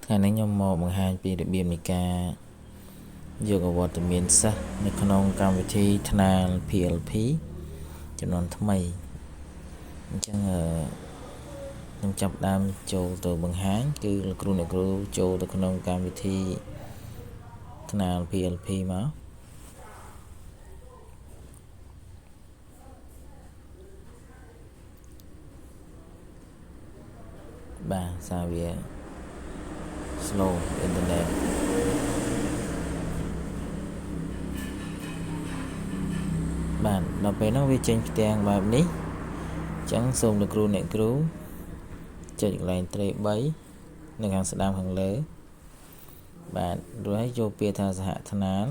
ថ្ងៃនេះខ្ញុំមកបង្ហាញពីរបៀបនៃការយកអវត្តមានសិស្សនៅក្នុងកម្មវិធីថ្នាល PLP ចំនួនថ្មីអញ្ចឹងខ្ញុំចាប់ដើមចូលទៅបង្ហាញគឺលោកគ្រូអ្នកគ្រូចូលទៅក្នុងកម្មវិធីថ្នាល PLP មកបាទសារវា slow internet បាទដល់ពេលហ្នឹងវាចេញផ្ទាំងបែបនេះអញ្ចឹងសូមលោកគ្រូអ្នកគ្រូចុចកន្លែងត្រេ3នៅខាងស្ដាំខាងលើបាទរួចហើយចូលពាក្យថាសហថ្នាល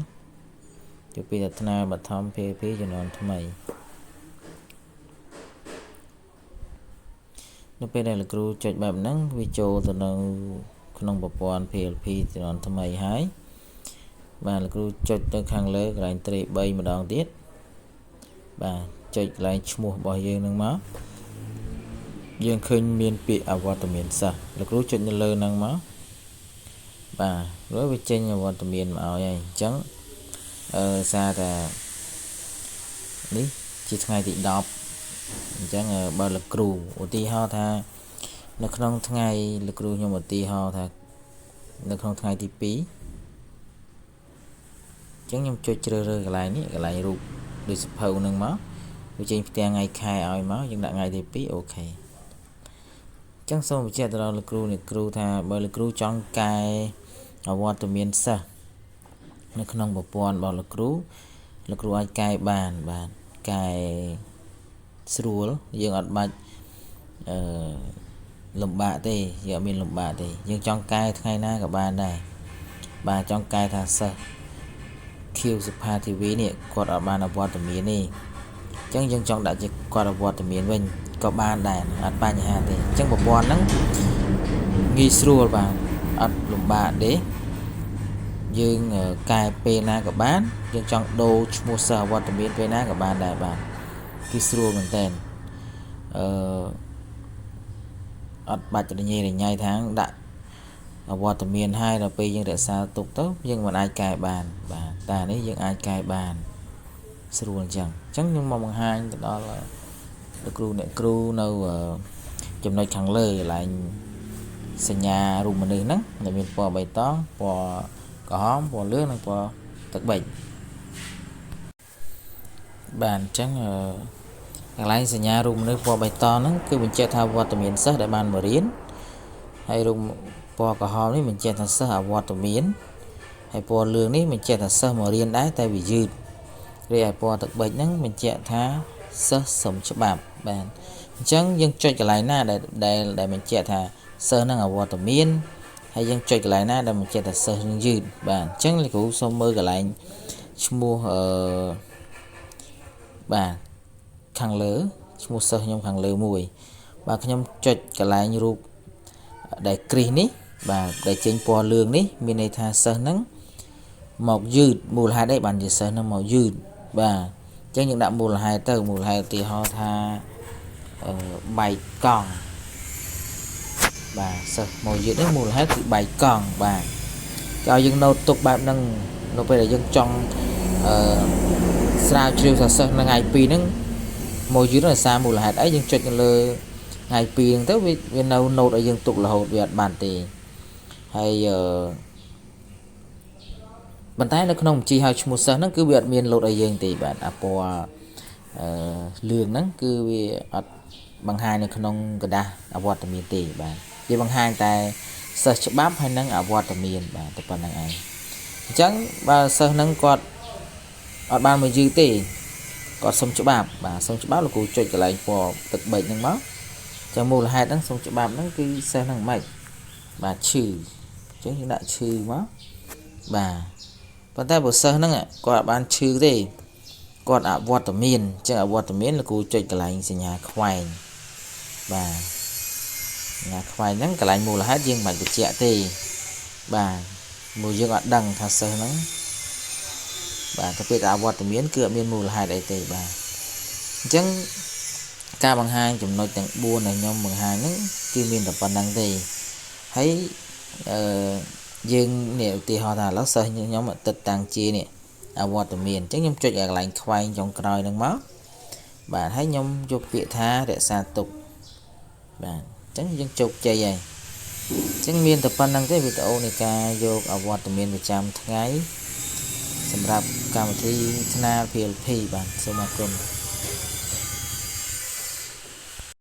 ចូលពាក្យថាថ្នាលបឋម PLP ចំនួនថ្មីនៅពេលដែលលោកគ្រូចុចបែបហ្នឹងវាចូលទៅនៅក្នុងប្រព័ន្ធ PLP ចំនួនថ្មីហើយបាទលោកគ្រូចុចទៅខាងលើកន្លែងត្រេ3ម្ដងទៀតបាទចុចកន្លែងឈ្មោះរបស់យើងនឹងមកយើងឃើញមានពាក្យអវត្តមានសិស្សលោកគ្រូចុចនៅលើហ្នឹងមកបាទរួចវាចេញអវត្តមានមកឲ្យហើយអញ្ចឹងសារតែនេះជាថ្ងៃទី10អញ្ចឹងបើលោកគ្រូឧទាហរណ៍ថានៅក្នុងថ្ងៃលោកគ្រូខ្ញុំឧទាហរណ៍ថានៅក្នុងថ្ងៃទី2អញ្ចឹងខ្ញុំចុចជ្រើសរើសកន្លែងនេះកន្លែងរូបដូចសភៅនឹងមកវាចេញផ្ទាំងថ្ងៃខែឲ្យមកយើងដាក់ថ្ងៃទី2អូខេអញ្ចឹងសូមបញ្ជាក់ទៅដល់លោកគ្រូអ្នកគ្រូថាបើលោកគ្រូចង់កែអវត្តមានសិស្សនៅក្នុងប្រព័ន្ធរបស់លោកគ្រូលោកគ្រូអាចកែបានបាទកែស្រួលយើងអត់បាច់អឺលំបាកទេយើងអត់មានលំបាកទេយើងចង់កែថ្ងៃណាក៏បានដែរបាទចង់កែថាសិស្សខៀវសុផាធីវីនេះគាត់អត់បានអវត្តមានទេអញ្ចឹងយើងចង់ដាក់ជាគាត់អវត្តមានវិញក៏បានដែរអត់បញ្ហាទេអញ្ចឹងប្រព័ន្ធហ្នឹងងាយស្រួលបាទអត់លំបាកទេយើងកែពេលណាក៏បានយើងចង់ដូរឈ្មោះសិស្សអវត្តមានពេលណាក៏បានដែរបាទគឺស្រួលមែនតើអត់បាច់រញ៉េរញ៉ៃថាងដាក់អវត្តមានហើយដល់ពេលយើងរក្សាទុកទៅយើងមិនអាចកែបានបាទតែនេះយើងអាចកែបានស្រួលអញ្ចឹងខ្ញុំមកបង្ហាញទៅដល់លោកគ្រូអ្នកគ្រូនៅចំណុចខាងលើកន្លែងសញ្ញារូបមនុស្សហ្នឹងដែលមានពណ៌បៃតងពណ៌ក្រហមពណ៌លឿងនិងពណ៌ទឹកប៊ិចបាទអញ្ចឹងកន្លែងសញ្ញារូបមនុស្សពណ៌បៃតងហ្នឹងគឺបញ្ជាក់ថាវត្តមានសិស្សដែលបានមករៀនហើយរូបពណ៌ក្រហមនេះបញ្ជាក់ថាសិស្សអវត្តមានហើយពណ៌លឿងនេះបញ្ជាក់ថាសិស្សមករៀនដែរតែវាយឺតរីឯពណ៌ទឹកប៊ិចហ្នឹងបញ្ជាក់ថាសិស្សសុំច្បាប់បាទអញ្ចឹងយើងចុចកន្លែងណាដែលបញ្ជាក់ថាសិស្សហ្នឹងអវត្តមានហើយយើងចុចកន្លែងណាដែលបញ្ជាក់ថាសិស្សនឹងយឺតបាទអញ្ចឹងលោកគ្រូសូមមើលកន្លែងឈ្មោះបាទខាងលើឈ្មោះសិស្សខ្ញុំខាងលើមួយបាទខ្ញុំចុចកន្លែងរូបដែលគ្រីសនេះបាទដែលចេញពណ៌លឿងនេះមានន័យថាសិស្សហ្នឹងមកយឺតមូលហេតុអីបានជាសិស្សហ្នឹងមកយឺតបាទអញ្ចឹងយើងដាក់មូលហេតុទៅមូលហេតុឧទាហរណ៍ថាបែកកង់បាទសិស្សមកយឺតនេះមូលហេតុគឺបែកកង់បាទគេឲ្យយើងណូតទុកបែបហ្នឹងនៅពេលដែលយើងចង់ស្រាវជ្រាវថាសិស្សនៅថ្ងៃ2ហ្នឹងមកយឺតដោយសារមូលហេតុអីយើងចុចនៅលើថ្ងៃ2ហ្នឹងទៅវានៅណូតឲ្យយើងទុករហូតវាអត់បានទេហើយប៉ុន្តែនៅក្នុងបញ្ជីហៅឈ្មោះសិស្សហ្នឹងគឺវាអត់មានលោតឲ្យយើងទេបាទអាពណ៌លឿងហ្នឹងគឺវាអត់បង្ហាញនៅក្នុងក្រដាសអវត្តមានទេបាទវាបង្ហាញតែសិស្សច្បាប់ហើយនិងអវត្តមានបាទតែប៉ុណ្្នឹងឯងអញ្ចឹងបើសិស្សហ្នឹងគាត់អត់បានមកយឺតទេគាត់សុំច្បាប់បាទសុំច្បាប់លោកគ្រូចុចកន្លែងពណ៌ទឹកប៊ិចហ្នឹងមកចឹងមូលហេតុហ្នឹងសុំច្បាប់ហ្នឹងគឺសិស្សហ្នឹងមិនបាទឈឺអញ្ចឹងយើងដាក់ឈឺមកបាទប៉ុន្តែបើសិស្សហ្នឹងគាត់អត់បានឈឺទេគាត់អវត្តមានអញ្ចឹងអវត្តមានលោកគ្រូចុចកន្លែងសញ្ញាខ្វែងបាទសញ្ញាខ្វែងហ្នឹងកន្លែងមូលហេតុយើងមិនបញ្ជាក់ទេបាទមួយយើងអត់ដឹងថាសិស្សហ្នឹងបាទទៅពេលអវត្តមានគឺអត់មានមូលហេតុអីទេបាទអញ្ចឹងការបង្ហាញចំណុចទាំង4ដែលខ្ញុំបង្ហាញហ្នឹងគឺមានតែប៉ុណ្្នឹងទេហើយ អឺយើងនេះឧទាហរណ៍ថាឥឡូវសិស្សខ្ញុំទឹកតាំងជានេះអវត្តមានអញ្ចឹងខ្ញុំចុចកន្លែងខ្វែងចុងក្រោយហ្នឹងមកបាទហើយខ្ញុំយកពាក្យថារក្សាទុកបាទអញ្ចឹងយើងជោគជ័យហើយអញ្ចឹងមានតែប៉ុណ្្នឹងទេវីដេអូនៃការយកអវត្តមានប្រចាំថ្ងៃសម្រាប់កម្មវិធីថ្នាល PLP បាទសូមអរគុណ។